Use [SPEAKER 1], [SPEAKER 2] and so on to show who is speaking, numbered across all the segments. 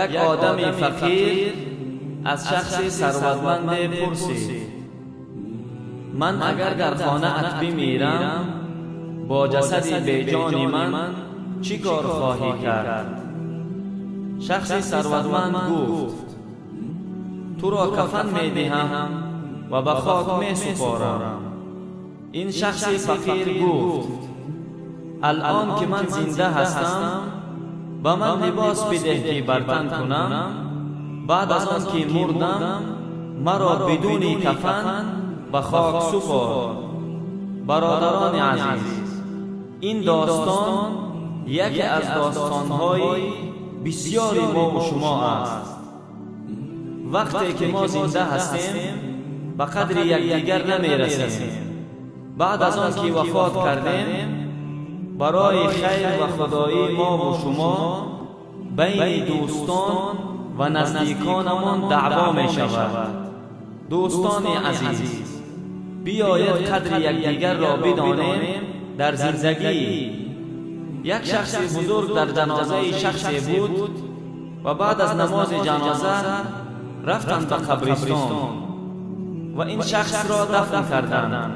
[SPEAKER 1] Як одами фақир аз шахси сарватманде пурсид: «Ман агар дар хонаат бимирам, бо ҷасади беҷони ман чӣ кор хоҳӣ кард?» Шахси сарватманд гуфт: «Туро кафан медиҳам ва ба хок месупорам». Ин шахси фақир гуфт: «Алъон ки ман зинда ҳастам, ба ман либос бидеҳ, ки бар тан кунам. Баъд аз он ки мурдам, маро бидуни кафан ба хок супор». Бародарони азиз, ин достон яке аз достонҳои бисёри мову шумо аст. Вақте ки мо зинда ҳастем, ба қадри якдигар намерасем. Баъд аз он ки вафот кардем, барои хайр ва худоӣ мову шумо байни дӯстон ва наздиконамон даъво мешавад. Дӯстони азиз, биёед, қадри якдигарро бидонем дар зиндагӣ. Як шахси бузург дар ҷанозаи шахсе буд ва баъд аз намози ҷаноза рафтанд ба қабристон ва ин шахсро дафн карданд.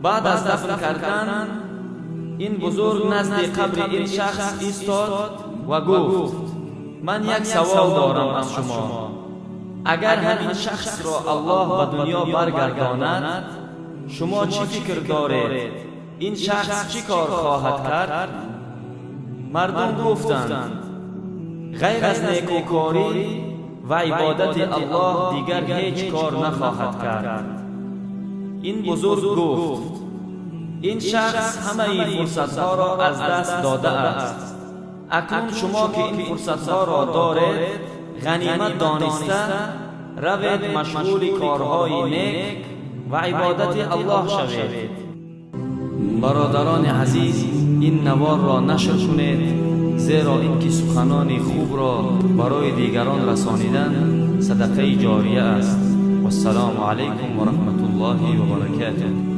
[SPEAKER 1] Баъд аз дафн кардан ин бузург назди қабри ин шахс истод ва гуфт: «Ман як савол дорам аз шумо. Агар ҳамин шахсро Аллоҳ ба дунё баргардонад, шумо чӣ фикр доред, ин шахс чӣ кор хоҳад кард?» Мардум гуфтанд: «Ғайр аз некӯкорӣ ва ибодати Аллоҳ дигар ҳеҷ кор нахоҳад кард». Ин бузург гуфт: «Ин шахс ҳамаи фурсатҳоро аз даст додааст. Акнун шумо ки ин фурсатҳоро доред, ғанимат дониста равед, машғули корҳои нек ва ибодати Аллоҳ шавед». Бародарони азиз, ин наворро нашр кунед, зеро ин ки суханони хубро барои дигарон расонидан садақаи ҷория аст. Вассалому алайкум ва раҳматуллоҳи ва баракатуҳ.